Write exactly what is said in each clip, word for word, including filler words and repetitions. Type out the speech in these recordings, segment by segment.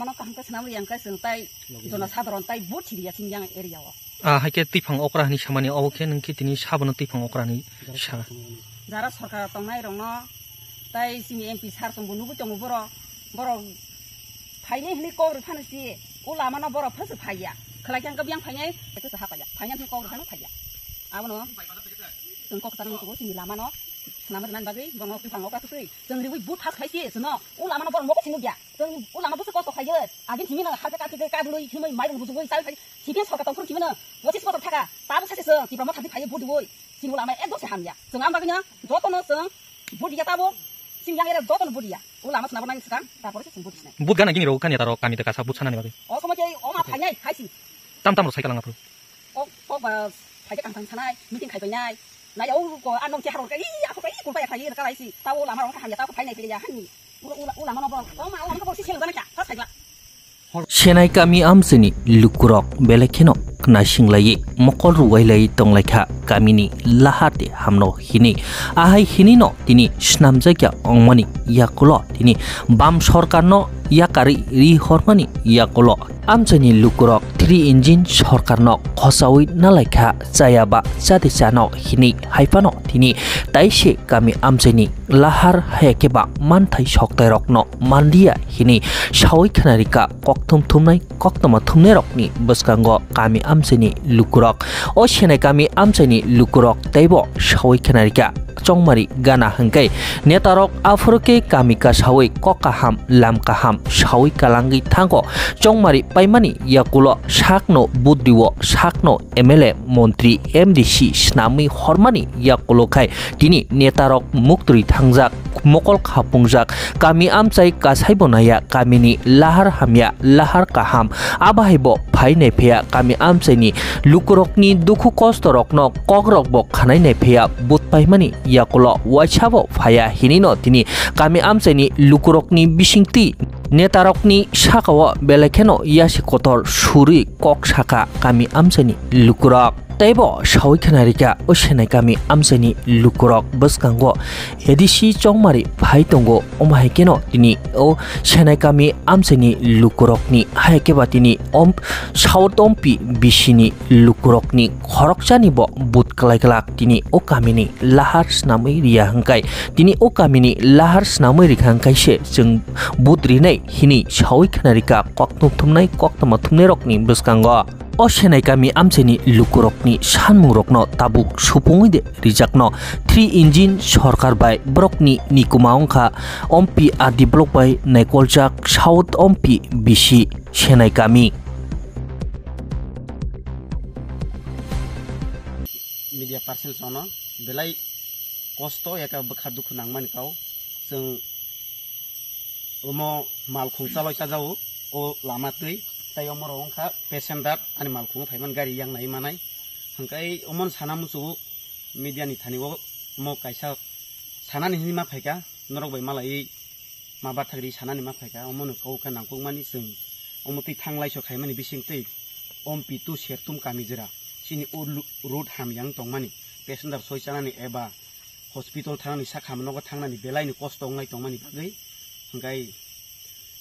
Ano kaham khe swnam riyang khe chwng tai jono sadharon tai vote siriya chini yang area o. Ah, hai khe twiphang okra hwnwi samani, obo khe nwng khe tini sabono twiphang okra hwnwi sa. Jara sorkar tongnai rokno tai chini M P sir chwngbo nugwi tongo borok, borok phainai hwnwi kok rw phano si o lama no borok phano phaiya, khlai khe ang khe biyang phainai khe se hapaiya, phainai hwnwi kok rw phano phaiya. Abono chwng kok kwcharo muchungo chini lama no swnam rwna bagwi borokno twiphang okra kwtwi chwng riwi vote pass khlai si chwngno o lama no borok nokho si nukya. Chwng o lama bwswk kosto khaio, agini simi no hapkhe kathi khe kadulwi himwi mairung rujugwi chai phai, C P M sorkar tongphuru simi no pochis bosor thaka, tabuk sachi chwng Tipra Motha di phaiwi vote diwi, chini o lama ekdom se hamya. Chwng ang bagwi no jotono chwng vote diya tabuk, chini yang era jotono vote diya. O lama swnabo nang swkang, tarpore se chwng vote disnai. Vote gana gini rok kanya taro kami de kasa vote sanani bagwi. O somoi khe o ma phainai khaisi. Tam tam rok cycle ang aphuru. Kok, kok ba phaikhe kang kang sanai, meeting khai painai. Nai o ko anong che haror kai, ako kai, kulpa ya khai, ka lai si. Tao lama rong kha hamya, tao phai nai ya hani. Ula, ula, ula mana bong. O ma, ula mana bong si sel jana kya. Sa sai la. Senai kami amchini lukurok belai kheno knaising lai, mokol ruwai lai tong lai kha kamini lahar de hamno hini. Ahai hini no tini snamjakya ongmani yakulo tini bam sorkarno yakarwi ri hormani yakulo. Amchaini lukurok three engine sorkarno khosaui nalaikha, chayaba chati chano hini haiphano tini taise kami amchaini lahar hayakhe ba manthai soktairokno manliya hini saui khnarikha kokthum thumnai koktoma thumnairokni bwskango kami amchaini lukurok. O senai kami amchaini lukurok teibo saui khnarikha. Chongmari gana hwnkhe netarok aphuru khe kami kasaui kok kaham lam kaham saui kalangwi thango. Chongmari paimani yakulo sakno budrio sakno M L A montri M D C snamwi hormani yakulo khai tini netarok muktwi thangjak mokol khapungjak kami amchai kasaibo naya kamini lahar hamya lahar kaham abahaibo phai naiphiya kami amchaini lukurokni dukhu kostorokno kokrokbo khanai naiphiya but paimani yakulo waisabo phaya hinino tini kami amchaini lukurokni bisingtwi netarokni sakao belai kheno yasi kotor suri kok saka kami amchaini lukurok. Teibo saui khnarikha o senai kami amchaini lukurok bwskango A D C chongmari phai tongo, omo hai kheno tini o senai kami amchaini lukurokni hai khe ba tini om South Ompi bisini lukurokni khoroksani bo but kwlai glak tini o kamini lahar snamwi riya hwnkhe tini o kamini lahar snamwi rikha hwnkhe se chwng but rinai hini saui khnarikha kokthum thumnai koktoma thumnairokni bwskango. O senai kami amchaini lukurokni sanmungrokno tabuk supungwi de rijakno three engine sorkar bai borokni nikuma wngkha Ompi R D block bai naikoljak South Ompi B C senai kami. Media persons rokno belai kosto eka bwkha dukhu nangmani kau. Chwng omo malkhung chaloi chajao o lama twi, tei omo rok wngkha passenger ani malkhung phaimani gari yang nai manai. Hwnkhe omo sana muchungo media ni thani o omo kaisa sanani hinwi ma phaikha, norok bai malaiwi ma bathakri sanani ma phaikha, omono kok khe nangkukmani chwng omo twi thanglaiso khaimani bisingtwi Ompi to Sertum kami jora chini o lu-, road hamya wng tongmani, passenger soi chanani eba hospital thangnani, sakha nogo thangnani belaino kosto wnglai tongmani bagwi. Hwnkhe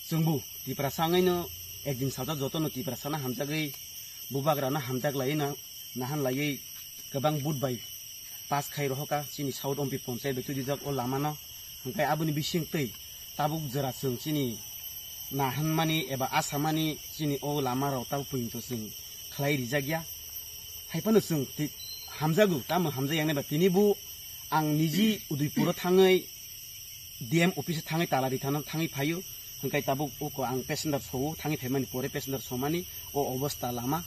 chwngbo Tiprasa wngwi no ekdin salsa jotono Tiprasano hamjagwi, bubagrano hamjak laiwi na-, nahan laiwi kwbang vote bai pass khai rohoka chini South Ompi ponchayat bai twijak o lamano. Hwnkhe aboni bisingtwi tabuk jora chwng chini nahanmani eba asamani chini o lama rok tabuk porinto chwng khlai rijak ya. Haiphano chwng ti-, hamjago, tamo hamjak yangnai ba tini bo ang niji Udaipuro thangwi D M office thangwi tala rithano thangwi phaio. Hwnkhe tabuk uko ang passenger sowo, thangwi phaimani pore passenger somani o obostha lama.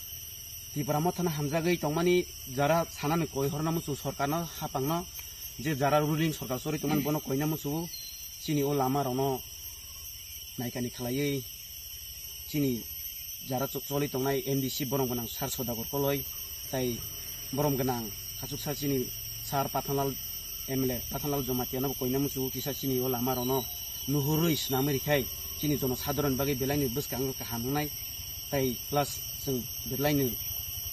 Tipra Mothano hamjagwi tongmani jara sanani koi horna muchungo sorkarno, hapangno, je jara ruling sorkar chori tongmani bono koina muchungo, chini o lama rokno naikani khlaiwi chini jara cho-, choli tongnai M D C borom gwnang Sir Sodagar Koloi, tai borom gwnang khachuksa chini Sir Pathanlal M L A Pathanlal Jamatia no bo koina muchungo kisa chini o lama rokno nuhurwi swnamwi rwkhai chini jono sadharon bagwi belaino bwskang kaham wngnai. Tai plus chwng belaino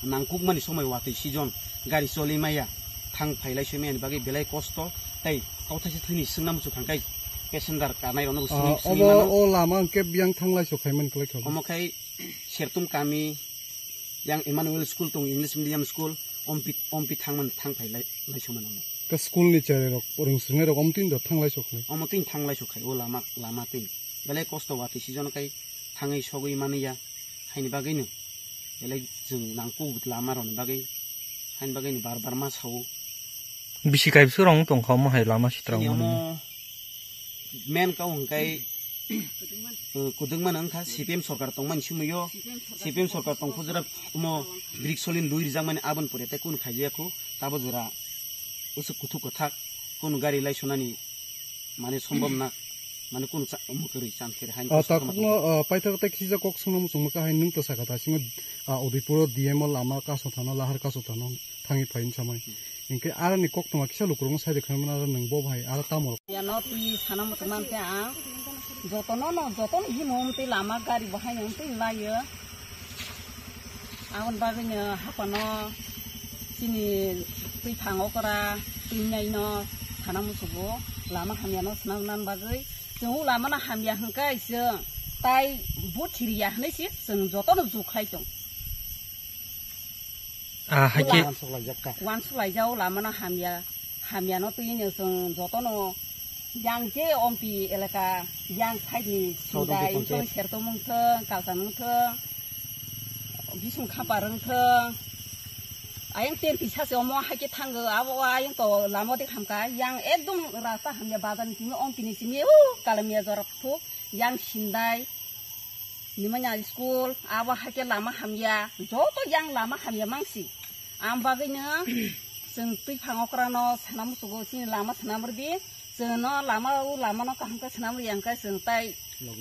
nangkukmani somoi watwi season gari choli maya thang phailai soi maya ni bagwi belai kosto tai kauthaisa thwini swngna muchung thangkhai Passenger kanai rokno Ah, sini, sini obo mano. O lama hwnkhe biyang thanglai sok khaimani kwlai kha. Omo khai Sertum kami yang Emmanuel School tong English medium school ompi, ompi thangman thang phai lai, lai songmano. Ka school ni cherai rok, rwng swngnai rok omtwino thanglai sok khlai. Omo twino thanglai sok khai o lama, lama twino. Belai kosto watwi sijono khai thangwi sogwi mani ya. Haini bagwino belai chwng nangkuk lama rokni bagwi. Haini bagwino bar bar ma sao. Bisi kaibwswk rok wng tongkha omo hai lama sitra Chini wngmani. Omo main kau hwnkhe, uh, kwdwkmano wngkha C P M sorkar tongmani swmwio, C P M sorkar tongkhu jora omo brick solin lui rijakmani aboni pore tei kunu khaijaya khu tabo jora usuk kuthuk kwthak kunu gari lai sonani mane sombom na mane kunu cha-, omo kwrwi chan khere hain Ah, kosto khamatwi. Takukno, ah, paithak tei khija kok songno muchungma kahai nwng to sakha ta singo, ah, Udaipuro D M o lama kaso thano lahar kaso thano thangwi phai hinsamai. Hinkhe aroni koktwma kisa lukurokno sai rwkha hwnmano aro nwng bo bahai aro tamo rok. Yano twi sana muchung mankhe ang jotono no, jotono himo twi lama gari bo haino twi laio. Aboni bagwino hapano chini twi phang okra twi naino sana musugo lama hamyano swnamnani bagwi chwng o lamano hamya hwnkhe chwng tai buthiriya hwnwi se chwng jotono jukhlai tong. Ah, hakhe. Uansuk laijak ka. Uansuk laijak o lamano hamya, hamyano twino chwng jotono yang je ompi elaka yang side ni South sindai Ompi wngthong, Panchayat. Sertom wngthong, Kaltan wngthong, Bising Khapar wngthong. Ayang ten tisa se omo haikhe thango, abo ayang to lama de hamkha, yang ekdom rasta hamya bazar ni simi ompi ni simi, uh, Kalamia jora thuk, yang sindai. Nimanya school, abo haikhe lama hamya, joto yang lama hamya mangsi. Am bagwino chwng twi phang okrano sana musugo, chini lama swnam rwdi, chwngno lama, o lamano kaham khe swnam rwya hwnkhe chwng tai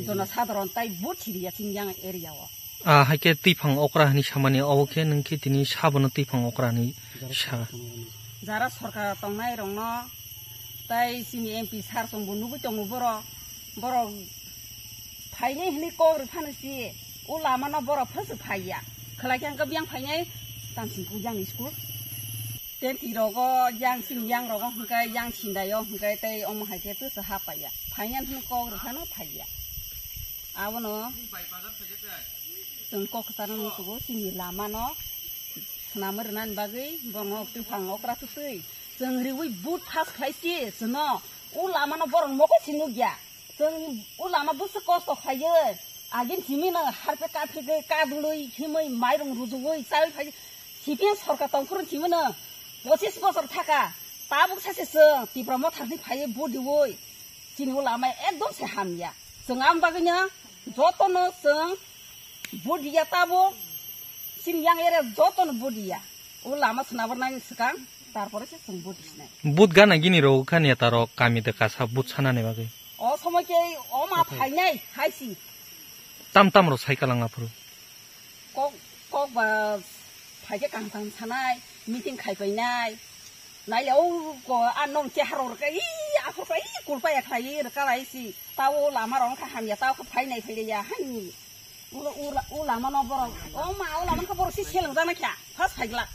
jono sadharon tai buthiriya chini yang area o. Ah, haikhe twi phang okra hwnwi samani, obo khe nwng khe tini sabono twi phang okra hwnwi sa. Jara sorkar tongnai rokno tai chini M P sir chwngbo nugwi tongo borok. Borok phainai hwnwi kok rw phano si, o lamano borok phaswk phaiya. Khlai khe hwnkhe biyang phainai tamsing kujang school. Tei twi rogo yang sini yang rogo hwnkhe yang sindai o hwnkhe tei omo hai khe twswk ha paiya. Phainai hwnwi kok rw phano phaiya. Abono chwng kok kwcharo nukgo chini lamano swnam rwnani bagwi bono twi phang okra twtwi. Chwng riwi but phas khlai si chwngno o lamano borok mokol si nukya. Chwng o lama bwswk kosto khlaiwi agini simi no harphe kaphigwi kadulwi himwi mairung rujuwi chawi phai C P M sorkar tongphuru simi no pochis bosor thaka tabuk sache chwng Tipra Motha ni phaiwi but riwi chini o lama ekdom se hamya. Chwng am bagwino jotono chwng but riya tabuk chini yang area jotono but riya. O lama swnamrwnani swkang, tarpore se chwng vote sinai. Vote gana gini rw kha neta rok kami de kasa vote sanani bagwi. O somoi khe o ma phainai, hai si. Tam tam rw sai kalang aphuru. Kok, kok ba phai khe kaham kaham sanai, meeting khai painai. Naile o ko a nong che haro rw kha, i aphuru kha, i kulpa ya khlai rw kha lai si. Ta o lama rok kha hamya, ta o kha phainai phainai ya, hani. Ula, ula, ula mano borok. O ma, ula mano borok si seleng jana kya. First phai glak.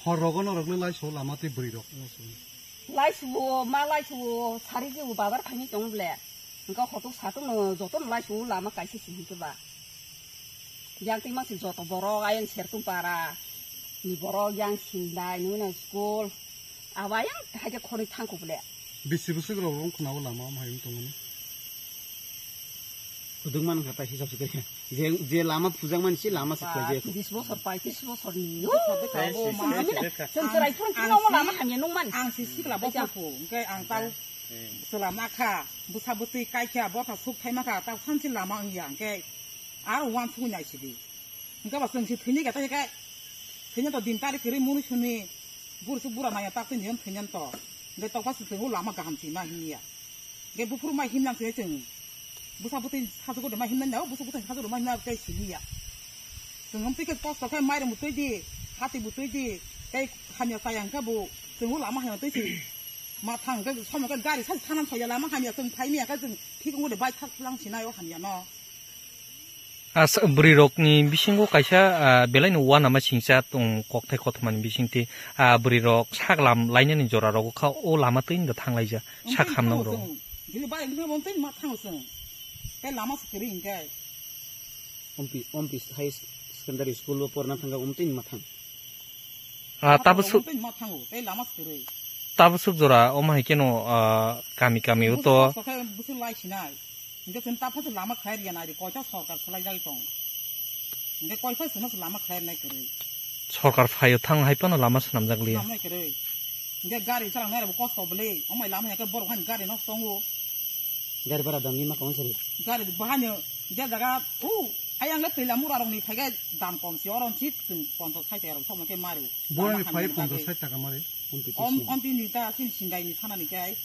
Hor rogo no rok le lai so lama tei bwrwi rok. Lai so ma lai so sari ki u bazar phai ni tong ble. Engka hotok satok no joto no lai so lama kaisa si hingke ba. Yang tei ma si joto borok ayang Sertung para ni borok yang sindai nuna school. Abo ayang hai ke khoroi thang ko ble. Bisi bwswk rok rong khna o lama o hai tong mani. Kwdwkma wngkha tai hisab se khe. Je, je lama phujakmani se lama se khlai jaya kho. Tris bosor, paitris bosor ni. Yo, Hai, se, se, se, se, se. Chwng chwrai phuru Ang chwngno si, lama hamya nungmani. Ang si sikla Hai, bokha kho, hwnkhe ang tau Eh. chwla ma kha, bwsa bwtwi kai kha, botha suk thai ma kha, tau khan si lama wngya, hwnkhe aro uansugwi nai sidi. Hwnkhe ba chwng se thwinai khe, tai khe thwinai to din tarik kwrwi mwnwi swnwi buru se bura maya tak twi niyon thwinai to. Hwnkhe tokma se chwng o lama kaham se ma himya. Hwnkhe buphuru ma himnang se chwng. Bwsa bwtwi sajugo de ma himnai nao, bwsa bwtwi sajugo de ma himnai tei siliya. Chwng hwn twi khe kosto khe mairung bo twi di, hati bo twi di, tei hamya kaya hwnkhe bo chwng o lama hamya twi se. Ma thang khe somo khe gari sai thanam soya lama hamya chwng phai miya khe chwng thik wngwi de bai thak lang sinai o hamya no. As-, bwrwi rokni bisingo kaisa, ah, belaino uanama singcha tong kokthai kothomani bisingtwi, ah, bwrwi rok sak lam lainani jora rogo kha o lama twi no thanglaijak sak Hwnkhe hamnok chwng rok. Bini bai bini bo tei ma thang sung. Tei lama se kwrwi hingke. Ompi, Ompi High Secondary School o porna thangka, um, tini mathang. Ah, tabuk suk, tini mathango, tei lama se kwrwi. Tabuk suk jora, omo hai keno, ah, kami kami o to. Busu khe busu lai sinai. Hingke chwng tabuk lama khlai riya nai, koita sorkar khlai jagwi tong. Hingke koita chwngno lama khlai nai kwrwi. Sorkar phaio thang hai phano lama swnamjak liya. Swnamnai kwrwi. Hingke gari chalangnai rokbo kosto bwle, omai lama hingke borok hani gari no tongo. Gari bara dam ni ma kong sari. Gari bahanya je jaga u ayang le tila mura rong ni phage dam kom si oron si tung ponto sai rong thong ke maru. Bora ni phai ponto sai taka mari. Om, om tin ni ta sin singai ni thana ni kai.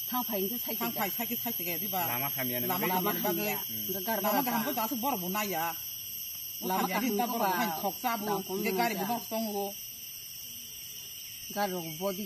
Thang phai ni sai thang phai sai sai ke diba. Lama khamya ni lama khamya ni bagwi. Gar lama gaham ko jasu bor bu naya. Lama khamya ni ta bor han thok sa bu. Je gari bu nok tongo. Gari rok bodi.